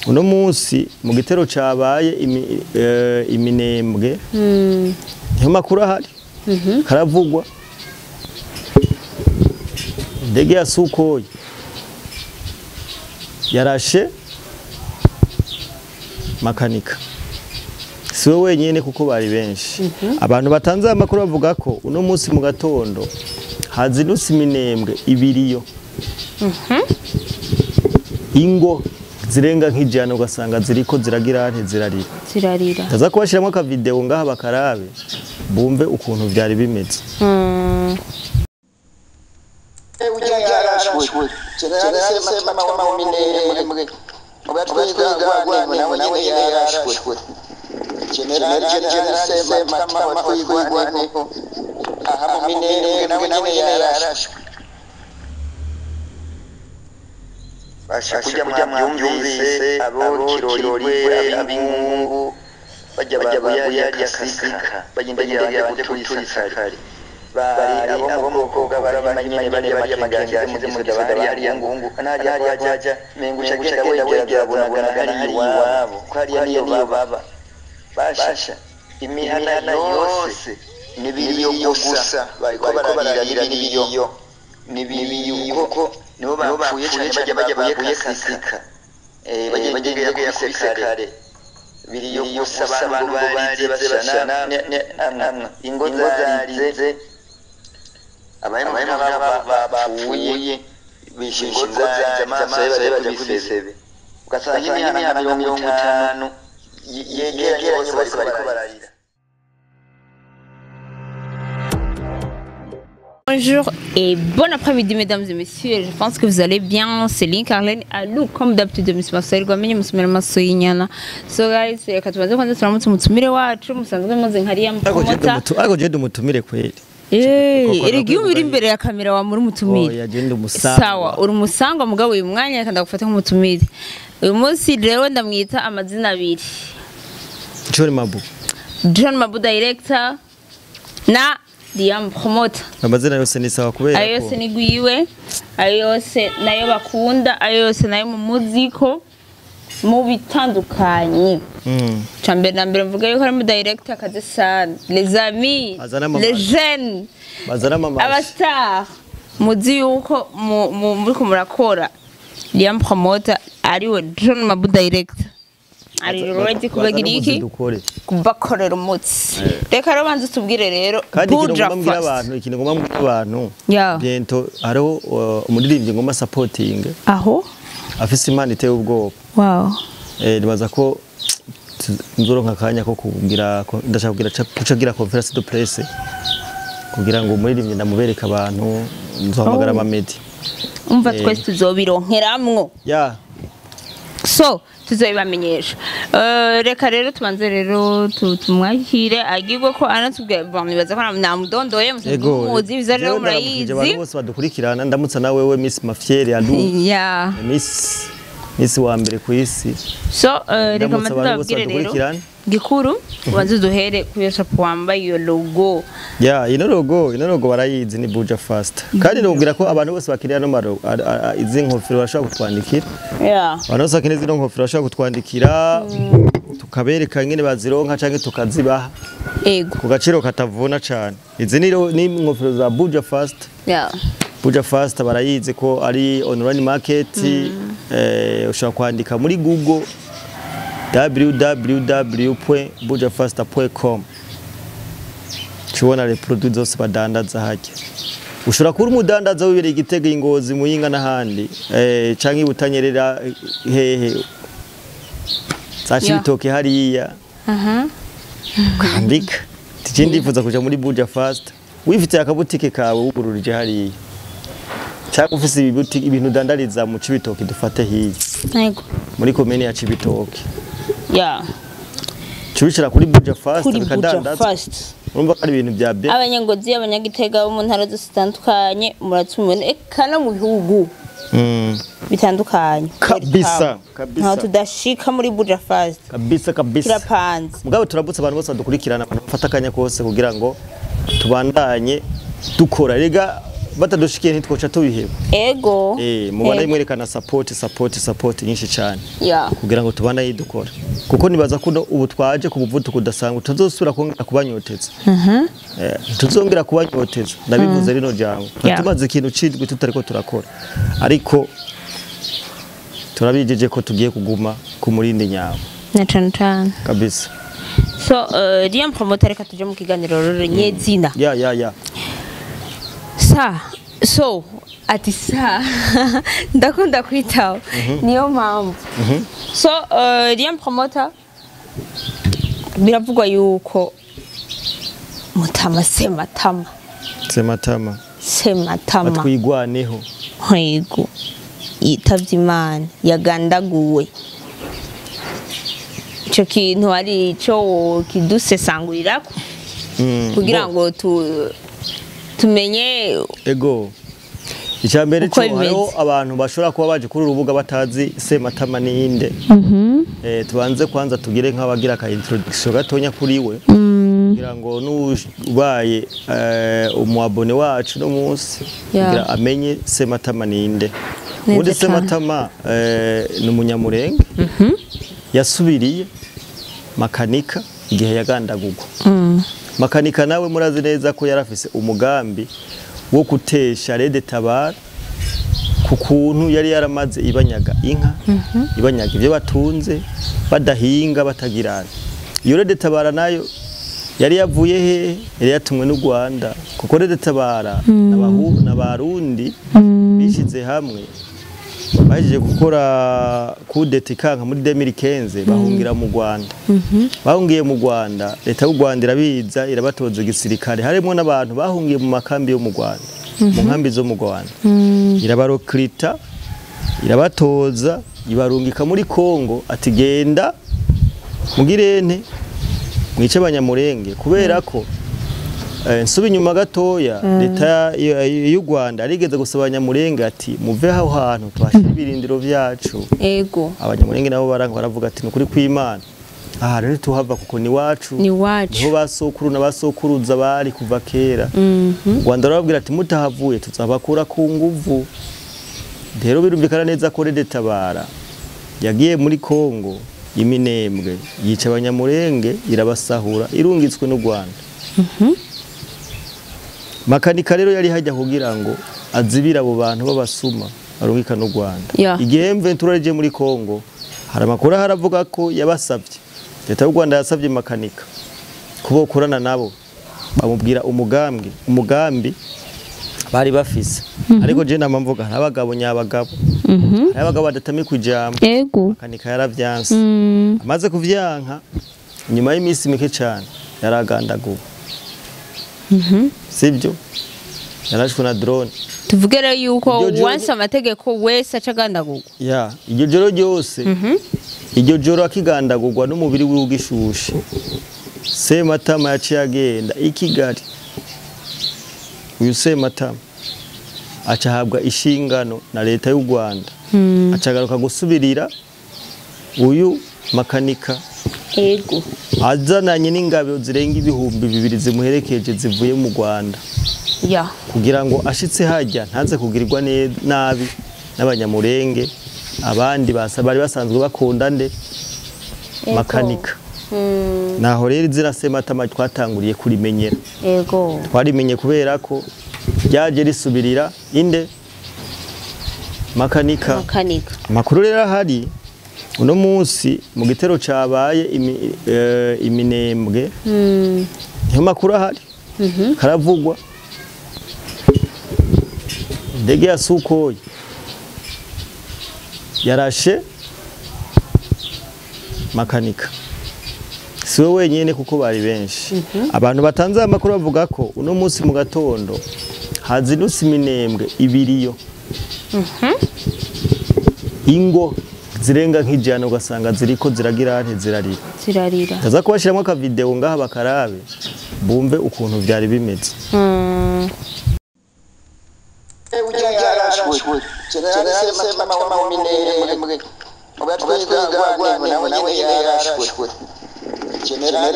Uno munsi mu gitero cabaye iminembwe niyo makuru ahari karavugwa. Indege ya Sukhoi yarashe makanika, siwe wenyine kuko bari benshi. Abantu batanze amakuru bavuga ko uno munsi mu gatondo hazindutse iminembwe ibiriyo ingo zirenga nk'ijana, ugasanga ziriko ziragira ntizirarira zirarira. Ndaza kubashiramo aka video ngaha bakarabe bumve ukuntu vyari bimeze. Kujya mwabyumvise abo kirorigwe abingungu bajya babuya kasika bagenda bajya guturisakari bari abo mu bwoko bw'abanyine bari bajya mu gisoda bari yangungu anari ajya mengusha genda wegera bonagana hari iwabo ko hari niyo baba basha imihana yose nibiyo gusa bariko bararira nibiyo nibiyo koko nibo bapfuye cyane bajya babuye kasika bajya kubisekare biriyo gusa abantu barize bashana ingo zarize abayimana bapfuye bishingo zarize amaso bajya kubisebe ugasanga imihana 50 yegeranye bose bariko bararira. Bonjour et bon après-midi mesdames et messieurs, je pense que vous allez bien. C'est Lynn Carlene Alou comme d'habitude Miss Marcel Gwamenye musumira masoyinyana. So guys, reka tubanze kwanza turamutse umutumire wacu musanzwe muzi nkariya mpromota. Ariko je ndumutumire kweli. Erega iyo uri imbere ya kamera wa muri umutumire. Oya je ndamusangwa. Sawa, uri umusangwa mugabo uyu mwanya reka ndagufata nk'umutumire. Uyu munsi rero ndamwita amazina abiri. John Mabu. John Mabu director na Liam promoter. Amazina yose ni sawa kubera ko ayo yose ni gwiwe, ayo yose nayo bakunda, ayo yose nayo mu muziko mu bitandukanye. Cambere na mbere mvuga yuko ari mu director kaze sana. Les amis, les jeunes, bazana mama, aba star muzi yuko muri ko murakora. Liam promoter ariwe John Mabu director. Ari ready kubagira iki kubakorera umutsi. Reka rero banze tubwire rero Buja Fast. Ikintu ngomba mbwira abantu bientôt hariho umuririmbyi ngomba supporting aho afise imana iteye ubwoba. Wow. Nibaza ko nzoronka akanya ko kugira ndashaka kugira kucagira conference de presse kugira ngo umuririmbyi ndamubereka abantu, nzohamagara ama media. Umva twese tuzobironkeramwo. Yeah. So tuzobamenyesha. Reka rero tubanze rero tumwakire agirwe ko anatubwiye nibaza ko namudondoye muzi biza rero murayizi. Abantu bose badukurikirana ndamutsa na wewe Miss Mafiere Alou. Yeah. Miss wa mbere ku isi. So reka matubwire rero gikuru ubanze duhere ku shop wambaye iyo logo. Yeah, ino logo barayizi ni Buja Fast. Kandi nubwira ko abantu bose bakiriya no maro izi nkofero bashobora kutwandikira. Yeah. Abantu bose bakeneye izi nkofero bashobora kutwandikira tukabereka ngene bazironka canke tukazibaha. Ego. Ku gaciro katavuna cyane. Izi ni inkofero za Buja Fast. Yeah. Buja Fast barayizi ko ari online market. Ushobora kwandika muri Google www.bujafast.com tubona les produits zose badandaza hajya. Ushobora kuba umudandaza wibereye Igitega, Ingozi, Muyinga n'ahandi canke Butanyerera hehe za Cibitoke hariya. Ukandika tije ndifuza kuja muri Buja Fast, wifitiye akabutike kawe wugururije hariya cyangwa ufise ibintu udandariza mu Cibitoke dufate hiya. Yego. Muri komine ya Cibitoke. Yeah. Cibishira kuri Buja Fast bikadandaza. Urumva ko ari ibintu bya be. Abanyangozi, abanyagitega bo mu ntara zose zitandukanye muratumiwe eka no mu bihugu bitandukanye. Kabisa, kabisa. Nta tudashika muri Buja Fast. Kabisa kabisa. Kirapanze. Mugabo turabutse abantu bose badukurikirana, abantu bafata akanya kose kugira ngo tubandanye dukora. Rega Batadushikiye ntitwoca tubiheba. Ego. Mubandanye mwerekana support, support, support nyinshi cyane ya kugira ngo tubandanye dukora, kuko nibaza ko ubu twaje ku muvuduko udasanzwe, tutazosubira kongera kubanyoteza. Tuzongera kubanyoteza, ndabivuze rino jambo. Yeah. Tumaze ikintu cidwi tutariko turakora, ariko turabijeje ko tugiye kuguma ku murindi nyawo na cane cane kabisa. So Liam Promoter, reka tuje mu kiganiro rero nyezina. Ya. Sa so ati sa ndakunda kwitaho, niyo mpamvu. So Liam Promoter, biravugwa yuko Mutama Sematama Sematama Sematama batwigwaneho Yego, yitavye Imana, yagandaguwe. Ico kintu ari ico kidusesangurirako kugira ngo tumenye Ego, icya mbere uko cyo bimeze. Hariho abantu bashobora kuba baje kuri urubuga batazi Sematama ninde. Tubanze kwanza tugire nk'abagira ka introduction gatonya kuri we, kugira ngo n'ubaye umu abonné wacu no munsi kugira amenye Sematama ninde. Neza Ubundi cane. Sematama ni umunyamurenge yasubiriye Makanika igihe yagandagurwa. Makanika nawe murazi neza ko yarafise umugambi wo gutesha RED Tabara ku kuntu yari yaramaze ibanyaga inka, ibanyaga ibyo batunze, badahinga, batagirana. Iyo RED Tabara nayo yari yavuye he? Yari yatumwe n'u Rwanda, kuko RED Tabara n'abarundi bishize hamwe, bahejeje gukora coup d'état ikanka muri 2015, bahungira mu Rwanda. Bahungiye mu Rwanda, leta y'u Rwanda irabiza, irabatoza igisirikare, harimo n'abantu bahungiye mu makambi yo mu Rwanda, mu nkambi zo mu Rwanda, irabarokrita, irabatoza, ibarungika muri Kongo ati: "Genda mugirente mwice abanyamurenge." Kubera ko nsuba inyuma gatoya, leta y'u Rwanda yarigeze gusaba abanyamurenge ati: "Muve aho hantu tuhashyire ibirindiro vyacu." Abanyamurenge nabo baranga, baravuga ati: "Nukuri kw'Imana, aha rero tuhava kuko ni wacu." Ni wacu. Niho basokuru na basokuruza bari kuva kera. U Rwanda rurababwira ati: "Mutahavuye tuzabakura ku nguvu." Rero birumvikana neza ko RED Tabara yagiye muri Kongo iminembwe, yica abanyamurenge, irabasahura, irungitswe n'u Rwanda. Makanika rero yari hajya kugira ngo azibire abo bantu b'abasuma barungika n'u Rwanda. Igihe M23 yaje muri Kongo, hari amakuru haravuga ko yabasabye, leta y'u Rwanda yasabye Makanika kuba bokorana nabo, bamubwira umugambi bari bafise. Ariko je nama mvuga, hari abagabo nyabagabo, hari abagabo badatamika ijambo. Makanika yaravyanse. Amaze kuvyanka, nyuma y'iminsi mike cyane yaragandaguwe. Sibyo, yarashwe na drone. Tuvuge rero yuko Iryo joro- wanse amategeko wese aca agandagurwa. Ya, iryo joro ryose, iryo joro akigandagurwa n'umubiri wiwe ugishushe, Sematama yaciye agenda i Kigali. Uyu Sematama aca ahabwa ishingano na leta y'u Rwanda, aca agaruka gusubirira uyu Makanika, azananye n'ingabo zirenga 2000 zimuherekeje zivuye mu Rwanda, kugira ngo ashitse hajya ntaze kugirirwa nabi n'abanyamurenge abandi bari basanzwe bakunda nde? Makanika. Naho rero izina Sematama twatanguriye kurimenyera. Twarimenye kubera ko ryaje risubirira inde? Makanika. Makanika. Amakuru rero ahari uno munsi, mu gitero cabaye iminembwe, niyo makuru ahari karavugwa, indege ya Sukhoi yarashe Makanika. Siwe wenyine, kuko bari benshi. Abantu batanze aya makuru bavuga ko uno munsi mu gatondo hazindutse iminembwe ibiriyo, ingo zirenga nk'ijana, ugasanga ziriko ziragira nte? Zirarira. Zirarira. Ndaza kubashyiramo akavideo ngaha bakarabe, bumve ukuntu byari bimeze. Ujya yarashwe General Sematama wa Minembwe ubatwigwaneho, nawe nyine yarashwe. General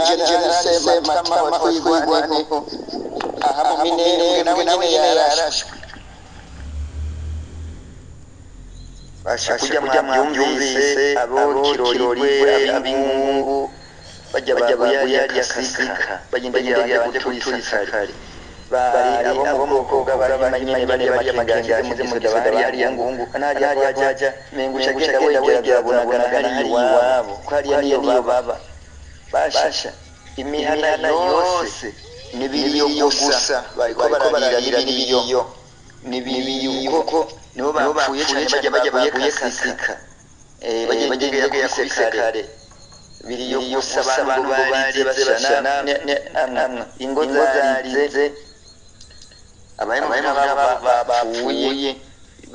Sematama watwigwaneho aha mu Minembwe, nawe nyine yarashwe. Basha kujya mwabyumvise abo Kirorigwe, ab'Ingungu bajya baguye Kasika, bagenda bajya guturisa kare, bari abo mu bwoko bw'abanyine bari amakenga mu gisoda, bari hariya Ngungu hariya jya mengusha genda wegera bunagana hariya iwabo, ko hariya niyo baba. Basha imihana yose nibiriyo gusa, bariko bararira nibiriyo nibiriyo, kuko nibo bapfuye cyane bajya baguye Kasika, bajya kubise kare biriyo gusa, abantu barize basha namwe ingo zarize, abahemu bapfuye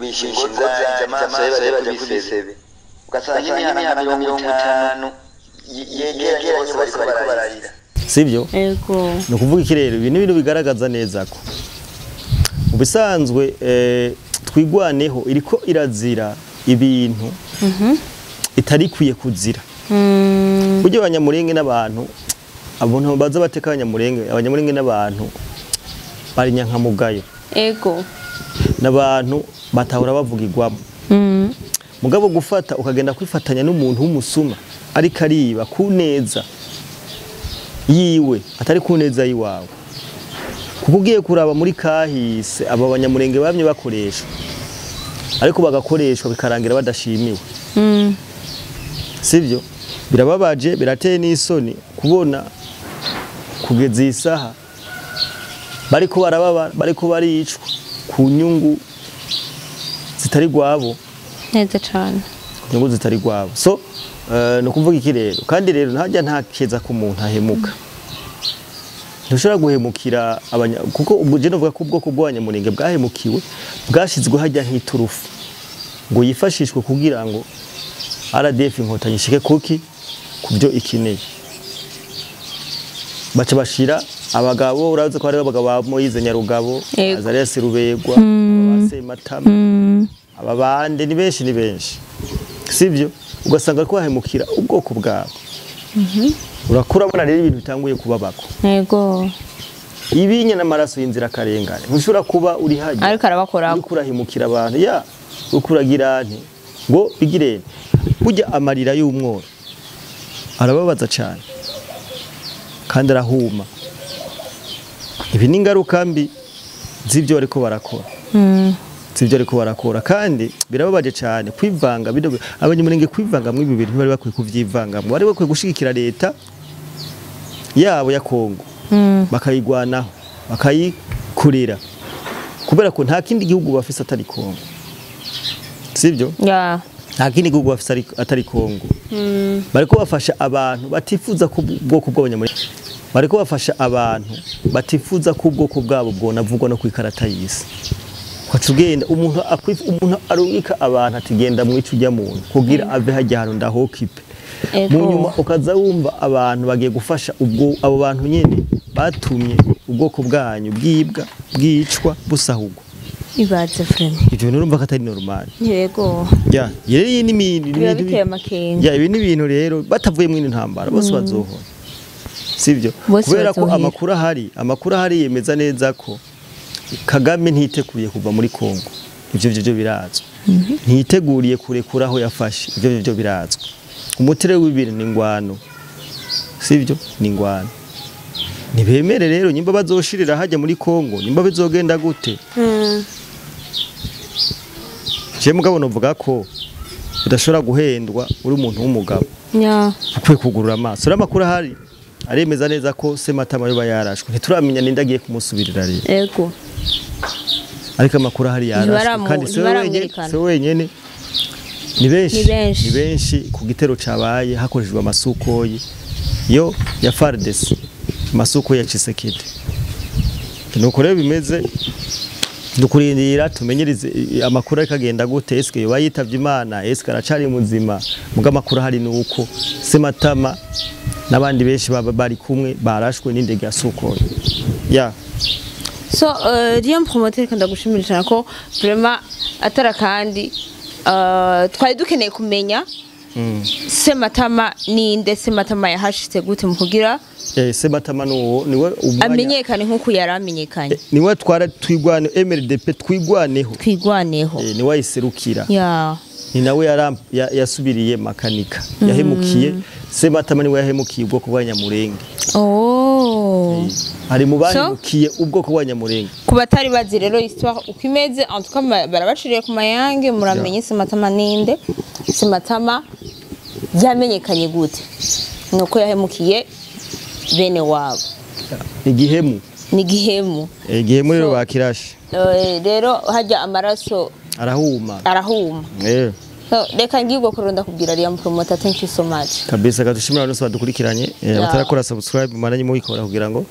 bishe ingo zarize, amaso bajya kubisebe, ugasanga imihana 50 yegeranye bose bariko bararira. Sibyo? Ego. Ni ukuvuga iki rero? Ibi ni ibintu bigaragaza neza ko mu bisanzwe Twigwaneho iriko irazira ibintu itari kwiye kuzira. Burya Abanyamurenge n'abantu, abantu baza bateka Abanyamurenge, Abanyamurenge n'abantu bari nyankamugayo. Ego. N'abantu batahora bavugirwamo. Mugabo gufata ukagenda kwifatanya n'umuntu w'umusuma ariko ariba ku neza yiwe atari ku neza yiwawe. Kuko ugiye kuraba muri kahise aba Banyamurenge bamye bakoreshwa, ariko bagakoreshwa bikarangira badashimiwe. Sivyo? Birababaje, birateye n'isoni kubona kugeza iyi saha bariko barababa, bariko baricwa ku nyungu zitari gwabo. Neza cyane. Ku nyungu zitari gwabo. So no kuvuga iki rero? Kandi rero ntajya ntakeza ku muntu ahemuka. Ntushobora guhemukira kuko ubwo je novuga ko ubwoko bw'Abanyamurenge bwahemukiwe, bwashizwe hajya nk'iturufu ngo yifashishwe kugira ngo RDF Inkotanyi ishike kuki kubyo ikineye. Baca bashira abagabo, urazi ko hari abagabo ba Moyize Nyarugabo, Azarias Ruberwa, aba Sematama, aba bande ni benshi ni benshi. Sivyo? Ugasanga ko bahemukira ubwoko bwabo. Urakura bona rero ibintu bitanguye kubabako. Yego. Ibinya n'amaraso y'inzira karengane. Ntushobora kuba uri hajya. Ariko arabakora. Uriko urahemukira abantu. Ya, ukuragira nti ngo bigirene. Burya amarira y'umworo arababaza cyane kandi arahuma. Ibi ni ingaruka mbi z'ibyo bariko barakora. Z'ibyo ariko barakora, kandi birababaje cyane kwivanga Abanyamurenge kwivanga mu ibi bintu bari bakwiye kuvyivangamo, bari bakwiye gushigikira leta yabo ya Kongo, bakayigwanaho, bakayikurira, kubera ko nta kindi gihugu bafise atari Kongo. Sivyo? Ya. Nta kindi gihugu bafise atari Kongo. Bariko bafasha abantu batifuza ko ubwoko bw'Abanyamurenge, bariko bafasha abantu batifuza ko ubwoko bwabo bwonavugwa no kwikarata y'isi. Kwacugenda umuntu umuntu arungika abantu atigenda mwicu ujya muntu kugira ave hajya hano ndahokipe. Mu nyuma ukaza wumva abantu bagiye gufasha ubwo abo bantu nyene batumye ubwoko bwanyu bwibwa, bwicwa, busahugwa. Ibaze frame. Ivyo nurumva ko atari normal. Yego. Ya, yeri ni biteye amakenga. Ya, ibi ni ibintu rero batavuye mu ntambara bose bazohora. Sivyo? Kubera ko amakuru ahari yemeza neza ko Kagame ntiteguriye kuva muri Kongo. Ivyo byo birazwi. Ntiteguriye kurekura aho yafashe. Ivyo byo birazwi. Umutere w'ibintu ni ngwano. Sivyo? Ni ngwano. Nibemere rero nyimba bazoshirira hajya muri Kongo, nyimba bizogenda gute? Je mugabo novuga ko udashobora guhendwa uri umuntu w'umugabo. Nya. Ukwiye kugurura amaso. Uramakuru ahari aremeza neza ko Sematama yoba yarashwe. Ntituramenya ninde agiye kumusubirira rero. Ego. Ariko amakuru ahari yarashwe kandi se wenyene ni benshi. Ni benshi ku gitero cabaye hakoreshejwe amasukoyi yo ya FARDC, amasuko ya Tshisekedi. Nuko rero bimeze, dukurindira tumenyereze amakuru akagenda gute, eske yoba yitavye Imana, eske aracari muzima. Muga amakuru ahari nuko Sematama n'abandi benshi baba bari kumwe barashwe n'indege ya Sukhoi. Ya. So Liam Promoter kandi ndagushimira cyane ko vraiment atara kandi twari dukeneye kumenya Sematama ninde, Sematama yahashitse gute mu kugira Sematama nuwo niwe amenyekane nkuko yaramenyekanye, niwe twara twigwane MRDP twigwaneho niwe ayiserukira. Ya. Ni nawe yasubiriye Makanika, yahemukiye Sematama, niwe yahemukiye ubwoko bw'Abanyamurenge. Oh. Ari mu bahemukiye ubwoko bw'Abanyamurenge. Ku batari bazi rero histoire uko imeze, en tout cas barabaciriye ku mayange, muramenye Sematama ninde. Sematama yamenyekanye gute? Nuko yahemukiye bene wabo. Igihemu. Ni igihemu. Igihemu rero So- bakirashe. Rero hajya amaraso arahuma. Arahuma. So, reka ngibwo kurunda kubwira Liam Promoter, thank you so much. Kabisa, kadushimira abantu bose badukurikiranye. Abatarakora subscribe, mubandanye mubikora kugira ngo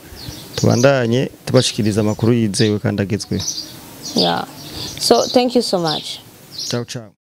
tubandanye tubashikiriza amakuru yizewe kandi agezweho. Yeah, so thank you so much. Ciao ciao.